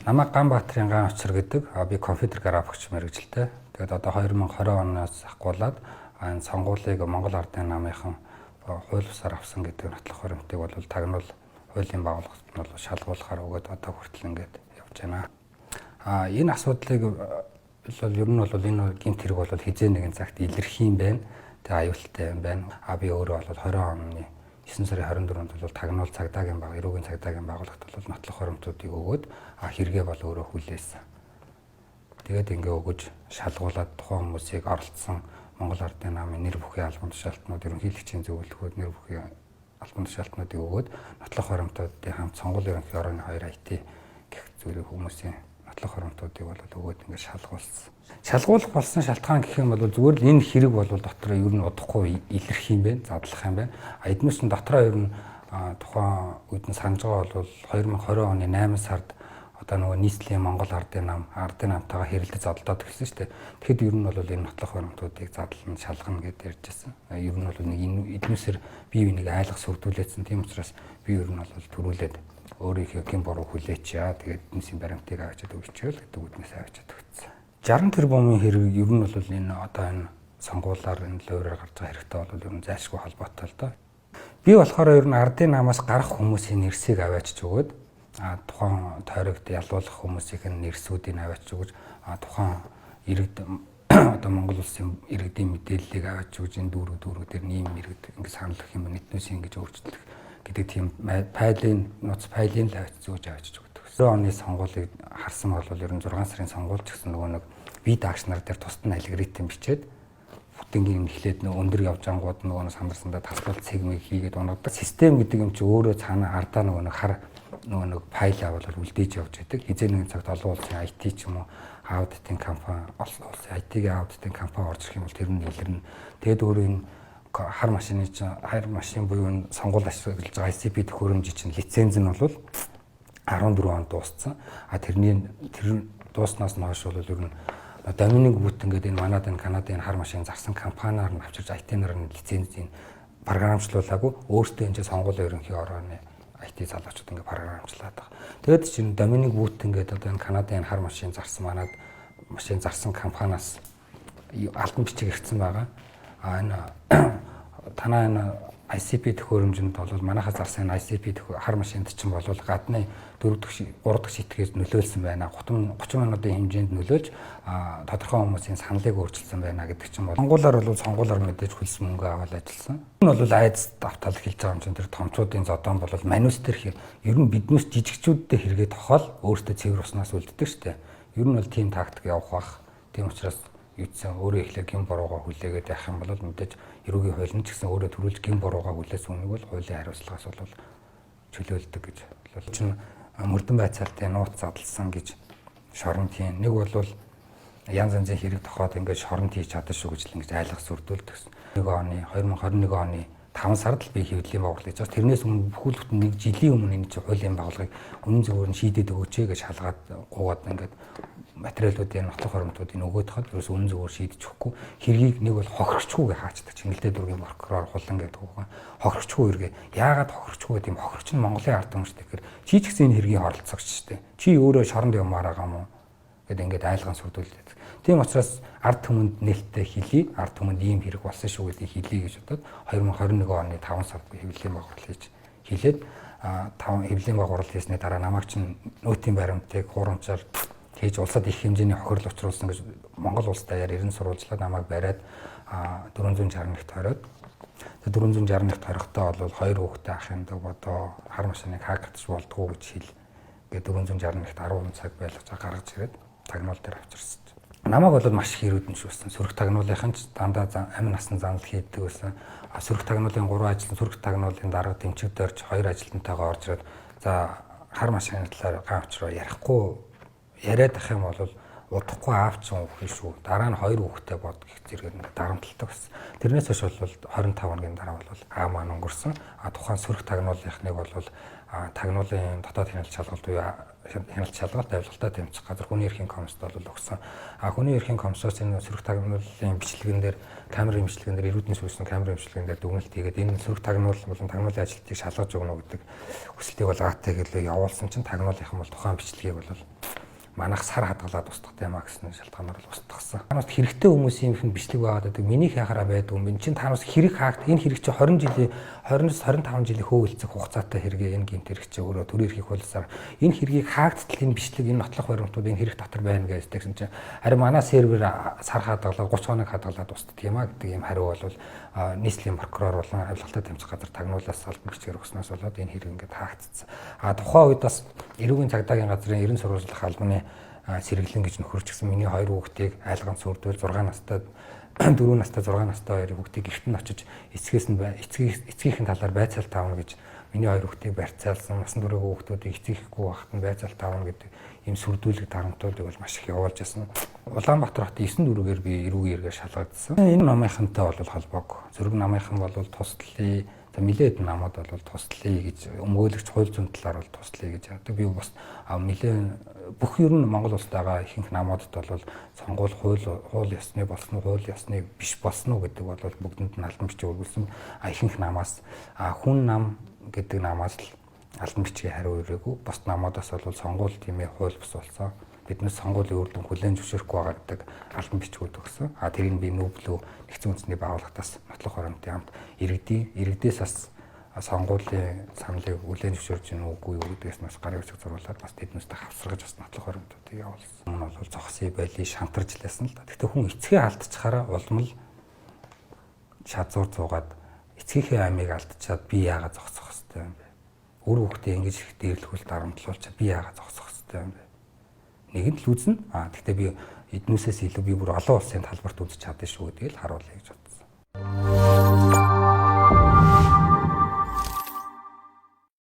Намайг Ганбаатарын Ган Учир гэдэг. Би компьютер графикч мэргэжилтэй. Тэгээд одоо 2020 оноос ахгуулаад энэ сонгуулийг Монгол Ардын намынхан хууль бусаар авсан гэдэг нотлох баримтыг бол тагнуул хуулийн байгууллагт нь бол шалгуулахаар өгөөд одоо хүртэл ингээд явж байна. Энэ асуудлыг бол ер нь бол энэ гэмт хэрэг бол хизээ нэгэн цагт илэрх юм байна. Тэгээ аюултай юм байна. Би өөрөө бол 20 оны 9 сарын 24-нд бол тагнуул цагдаагийн баг, эрүүгийн цагдаагийн байгууллагт бол нотлох хоримтуудыг өгөөд хэрэгээ бол өөрөө хүлээсэн. Тэгээд ингээ өгөж шалгуулад тухайн хүмүүсийг оролцсон Монгол Ардын намын нэр бүхий албан тушаалтнууд, ерөнхийлөгчийн зөвлөгөөд нэр бүхий албан тушаалтнуудыг өгөөд нотлох хоримтуудын хамт сонгуулийн ерөнхий орооны 2 IT гэх зүйлийг хүмүүсийн нотлох хоримтуудыг бол өгөөд ингээ шалгуулсан. Шалгуулах болсон шалтгаан гэх юм бол зүгээр л энэ хэрэг бол дотроо ер нь удахгүй илэрх юм байна, задлах юм байна. Эднээс нь дотроо ер нь тухайн үед нь санаж байгаа бол 2020 оны 8 сард одоо нөгөө нийслэлийн Монгол Ардын нам, Ардын намтайгаа хэрэлдэж зодолдоод эхэлсэн шүү дээ. Тэгэхэд ер нь бол энэ нотлох баримтуудыг задлан, шалгана гэдээ ярьж байсан. Ер нь бол нэг эднүсэр бие биенийг айлгах сүрдүүлээдсэн. Тийм учраас би ер нь бол төрүүлээд өөрийнхөө гин буруу хүлээчээ. Тэгээд эднүсийн баримтыг авчиад өгчөөл гэдэг үднээс авчиад өгсөн. 60 тэрбумын хэрэг ер нь бол энэ одоо энэ сонгуулиар энэ луураар гарч байгаа хэрэгтэй бол ер нь зайлшгүй холбоотой л доо. Би болохоор ер нь Ардын намаас гарах хүмүүсийн нэрсийг аваачиж өгөөд тухайн тойрогт ялуулах хүмүүсийн нэрсүүдийг аваачиж өгөж, тухайн иргэд одоо Монгол улсын иргэдийн мэдээллийг аваачиж өгж, энэ дүүрэг дүүрэг дээр ийм иргэд ингэ санал өгөх юм, эднүсийг ингэж өөрчлөх гэдэг тийм файлын нууц файлын л аваачиж өгөж аваачиж өгдөг. 9 оны сонгуулийг харсан бол ер нь 6 сарын сонгуул ч гэсэн нөгөө нэг би даагч нар дээр тусад нь алгоритм бичээд бүтэнгийн эхлээд нөгөө өндөр явж ангууд нөгөө сандарсандаа таслал цэгмийг хийгээд унгадаг. Систем гэдэг юм чи өөрөө цаана ардаа нөгөө нэг хар нөгөө нэг файл авал үлдээж явж байдаг. Хизээ нэгэн цагт олон улсын IT ч юм уу аудитын компани, олон улсын IT-ийн аудитын компани орж ирэх юм бол тэр нь илэрнэ. Тэгээд өөрөө энэ хар машины чинь хар машин буюу энэ сонгуул ашиглаж байгаа ICP төхөөрөмжийн чинь лиценз нь бол 14 онд дууссан. Тэрний тэр дууснаас нь хойш бол ер нь Доминик Вүтэн гэдэг энэ манад энэ Канадын хар машин зарсан компаниар нь авчирч IT-наар нь лицензийг програмчлуулаагүй өөртөө энэ сонгуулийн ерөнхий орооны IT залуучууд ингээ програмчлаад байгаа. Тэгээд чинь Доминик Вүтэн гэдэг одоо энэ Канадын хар машин зарсан манад машин зарсан компаниас албан бичиг ирсэн байгаа. Энэ танаа энэ ICP төхөөрөмжөнд бол манайхаа зарсан энэ ICP хар машинд чинь бол гадны 4 дахь 3 дахь шитгэж нөлөөлсөн байна. 30 минутын хэмжээнд нөлөөлж тодорхой хүмүүсийн саналыг өөрчилсөн байна гэдэг чинь бол сонгуулиар бол сонгуулиар мэдээж хөлс мөнгө аваад ажилласан. Энэ бол айдас давтаал хэлж байгаа юм чинь тэр томчуудын зодоон бол манус тэр ер нь биднээс жижигчүүдтэй хэрэгээ тохиол өөртөө цэвэр уснаас үлддэг штэ. Ер нь бол тийм тактик явах бах. Тийм учраас юудсан өөрөө эхлээ гин буруугаа хүлээгээд явах юм бол мэдээж эрүүгийн хууль нь ч гэсэн өөрөө төрүүлж гин буруугаа хүлээсэн үнийг бол хуулийн хариуцлагаас бол чөлөөлдөг гэж. Бол чинь мөрдөн байцаалтын нууц задлсан гэж шоронд хийн. Нэг бол янз янзын хэрэг тохиод ингээд шоронд хийж чадсан шүү гэж л ингэж айлгах сүрдүүлдэг. 1 оны 2021 оны 5 сард л би хэвлэлийн байгууллага хийж байгаа. Тэрнээс өмнө бүхэл бүтэн нэг жилийн өмнө энэ чинь хуулийн байгууллагыг үнэн зөвөөр нь шийдээд өгөөч гэж шалгаад гуугаад ингээд материалуудын нотлох хоримтуудыг өгөөд хаад ерөөс үнэн зөвөөр шийдэж өгөхгүй. Хэргийг нэг бол хохирчгүй гэж хаачдаг. Чингэлтэй дүүргийн прокурор хулан гэдэг үг. Хохирчгүй хэрэгээ. Яагаад хохирчгүй гэдэг юм? Хохирч нь Монголын ард түмэн шүү дээ. Тэгэхээр чи ч гэсэн энэ хэргийн оролцогч шүү дээ. Чи өөрөө шоронд явмаар байгаа юм уу? Гэт ингээд айлган сүрдүүлдэг. Тийм учраас ард түмэнд нээлттэй хэлье, ард түмэнд ийм хэрэг болсон шүү гэдгийг хэлье гэж бодоод 2021 оны 5 сард хэвлэлийн байгууллага хийж хэлээд 5 хэвлэлийн байгууллага хийсний дараа намайг чинь нөөтийн баримтыг хуурамчаар хийж улсад их хэмжээний хохирол учруулсан гэж Монгол улс даяар эрен сурвалжлаад намайг бариад 461-т хориод 461-т хорихдоо бол хоёр хүүхдээ ахын дэг бодоо хар машиныг хаагдчих болдгоо гэж хэл. Ингээд 461-т 10 цаг байлгаж гаргаж ирээд тагнуул дээр авчирсан. Намайг бол маш их хэрүүдэн шүүсэн. Сөрөг тагнуулынхан ч дандаа амин насан занал хийдэг байсан. Сөрөг тагнуулын 3 ажилтан, сөрөг тагнуулын дарга дэмчиг дөрж 2 ажилтнтайгаа орж ирээд за хар машины талаар ган учраа ярихгүй яриад ах юм бол удахгүй аав чинь үхнэ шүү. Дараа нь 2 хүүхдээ бод гэх зэрэг ингээд дарамталдаг байсан. Тэрнээс хойш бол 25 хоногийн дараа бол аа маань өнгөрсөн. Тухайн сөрөг тагнуулынхныг бол тагнуулын дотоод хяналт шалгалт буюу хяналт шалгалт авилгалтай тэмцэх газар хүний эрхийн комиссд бол өгсөн. Хүний эрхийн комиссоос энэ сөрөг тагнуулын бичлэгэн дээр камерын бичлэгэн дээр эрүүдний сүйсэн камерын бичлэгэн дээр дүгнэлт хийгээд энэ сөрөг тагнуул болон тагнуулын ажилтныг шалгаж өгнө гэдэг хүсэлтийг бол АТ гэлээ явуулсан чинь тагнуулынхан бол тухайн бичлэгийг бол Манайх сар хадгалаад устгах юм а гэсэн шалтгаанаар л устгасан. Танаас хэрэгтэй хүмүүсийн юм бичлэг байгаад байдаг. Миний яхаараа байдаг юм. Энд чинь танаас хэрэг хаагт энэ хэрэг чи 20 жилийн 20-с 25 жилийн хөөөлцөх хугацаатай хэрэг энэ гэмт хэрэг чи өөрөө төрийн эрхийг хуулиасаар энэ хэргийг хаагдтал энэ бичлэг энэ нотлох баримтууд энэ хэрэг дотор байна гэж тэгсэн чинь харин манай сервер сар хадгалаад 30 хоног хадгалаад устдаг юм а гэдэг ийм хариу бол нийслэлийн прокурор болон авилгалтай тэмцэх газар тагнуулаас албан бичгээр өгснөөс болоод энэ хэрэг ингээд хаагдсан. А тухайн үед бас эрүүгийн цагдаагийн газрын 90 сурвалжлах албаны сэргэлэн гэж нөхөрч гисэн миний хоёр хүүхдийг айлган сүрдвэл 6 настай 4 настай 6 настай хоёр хүүхдийг гэрт нь очиж эцгээс нь эцгийнх нь талаар байцаалт авна гэж миний хоёр хүүхдийг барьцаалсан, насан туршийн хүүхдүүдийг эцгийхгүй байхад нь байцаалт авна гэдэг ийм сүрдүүлэг дарамтуудыг бол маш их явуулж байсан. Улаанбаатар хотын 9 дүүргээр би эрүүгийн эргээр шалгагдсан. Энэ намынхантай бол холбоогүй. Зөрөг намынхан бол туслалын за нэлээд намууд бол туслая гэж өмгөөлөгч хууль зүйн талаар бол туслая гэж яадаг. Би бас нэлээд бүх ер нь Монгол улсад байгаа ихэнх намуудад бол сонгуул хууль ёсны болсон уу, хууль ёсны биш болсон уу гэдэг бол бүгдэнд нь албан бичиг өргүүлсэн. Ихэнх намаас хүн нам гэдэг намаас л албан бичгийн хариу ирээгүй. Бус намуудаас бол сонгуул тийм ээ хууль бус болсон. Биднээс сонгуулийн үр дүн хүлээн зөвшөөрөхгүй байгаа гэдэг албан бичгүүд өгсөн. А тэрийг би нүүблүү нэгдсэн үндэсний байгууллагатаас нотлох баримтын хамт иргэдээс бас сонгуулийн саналыг хүлээн зөвшөөрж гэнэ үгүй юу гэдгээс нас гарын үсэг зуруулаад бас тэднээсээ хавсаргаж бас нотлох баримтуудыг явуулсан. Мөн бол зогсъё байли шантарж лээсэн л да. Гэхдээ хүн эцгээ алдчихаараа улам л шазуур зуугаад эцгийнхээ амийг алдчихад би яагаад зогсох хэвтэй юм бэ? Үр хүүхдээ ингэж их дээрлэхүүл дарамтлуулчаад би яагаад зогсох хэвтэй юм бэ? Нэг нь л үзнэ. А гэхдээ би эднүсээс илүү би бүр олон улсын талбарт үзэж чадна шүү гэдгийг л харуулъя гэж бодсон.